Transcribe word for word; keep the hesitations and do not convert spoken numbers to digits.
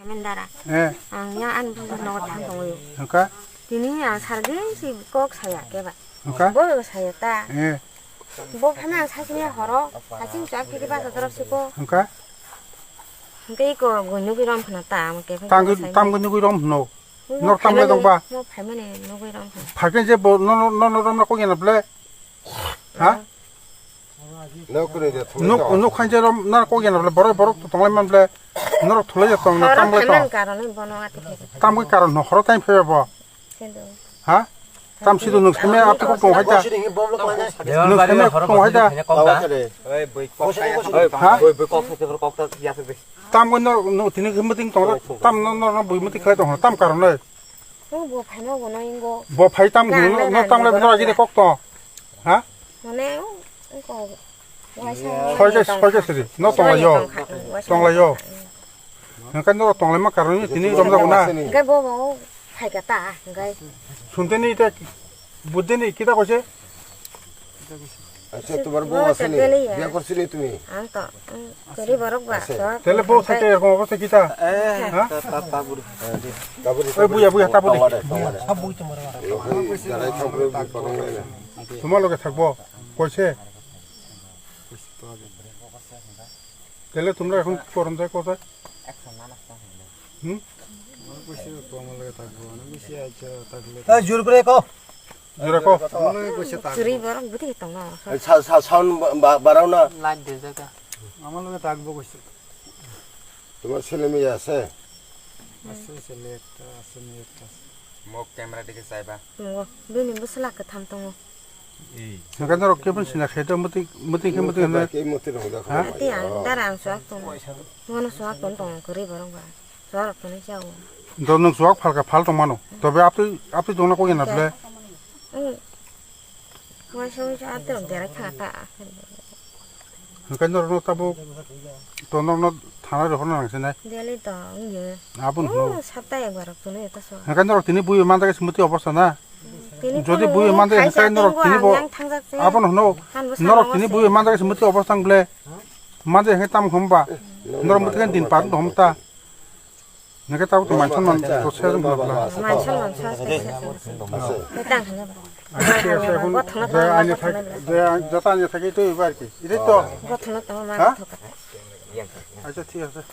Mendara. Eh. Ang ya an bujar nogo thang tongo. Hwnkha? Tini ang sargwi si kok saya keba. Hwnkha? Bo bo saya ta. Eh. Bo phana ang sasini horo. Haching chak kiri basa dorop siko. Hwnkha? Hwnkhe iko goi nugwi rom phana ta ang ke. Tangwi, tamgwi nugwi rom phano. Nok tamle dongba? Mo phaimani nugwi rom phana. Phakhe je bo no, no, no, no, rom na kok yana ble. Ha? Nok kre de thung Nuk, nok. Nuk khan je rom na kok yana ble. Borok, borok to tonglai man ble. Norok thulai ya tong na. Horo tamgwi to. Phaimani karon bono ati khe. Tamgwi karon no horo time phebe bo. Sendo. Ha? Tam sido nung seme apte kok tong hai da. Nung seme kok tong hai da. Ha? Tam ko no, no, tini ke meeting tong, tam no, no, no, bui meeting khlai tong, tam karon nai. Bo phaino bo no ingo. Bo phai tam no, no, tam le no agini kok tong. Ha? Mane, ko. Soike, soike sidi, no tong lai yo. Tong lai yo. Hwnkhe norok tong laima karon tini romjago na. Hwnkhe bo, bo phaikha ta, hwnkhe. Sunteni ita, buddhini kita koise? Acha, tomar bo aseni, biya korsini tumi? Ang to, kwrwi borok ba. Tele bo saite erokom obostha kita? Ha? Oi buya, buya, ta budi. Toma loge thakbo, koise? Tele tomra ekhon korom jai kothai? Hmm? Jur kore ko. Jura ko. Kwrwi borok bwtwi tongma. Sa, sa, sound ba, ba, barao na. Light de jaga. Ama loge tak bo koise. Tomar sele meye ase? Ase sele ekta, ase meye ekta. Mok camera dikhe saiba. Tongo. Bini bwsla kwtham tongo. Hwnkhe norok kebeng sina khe to mwtwi, mwtwi khe mwtwi hwnwi. Ke mwtwi rok da. Ha? Ati ang dara ang suak tongo. Mono suak tong tong kwrwi borok ba. Suak rok tong chao. Do nwng suak phalka phal tong mano. Tobe aptwi, aptwi tongna kok yana ble. Umm. Waisa waisa ati rok derai kha ta. Hwnkhe norokno tabuk to norokno thana rohorna nang sinai. Delhi to wngya. Aboni hwnwi. Sapta ekbar rok tuni ta so. Hwnkhe norok tini bui manda khe sumoti obostha na. Jodi bui manda hwnkhe norok tini bo. Abono hwno. Norok tini bui manda khe sumoti obostha wng ble. Manda hwnkhe tam hom ba. Norok muti khe din par hom ta. Nake tau to manchon man to se jong bla bla. Manchon man sa se se se. Betang hanya ba. Aise aise ekhon je ani thak je jata ani thak itu ibar ki. Iri to. Gothon to ma thok. Acha thik ase.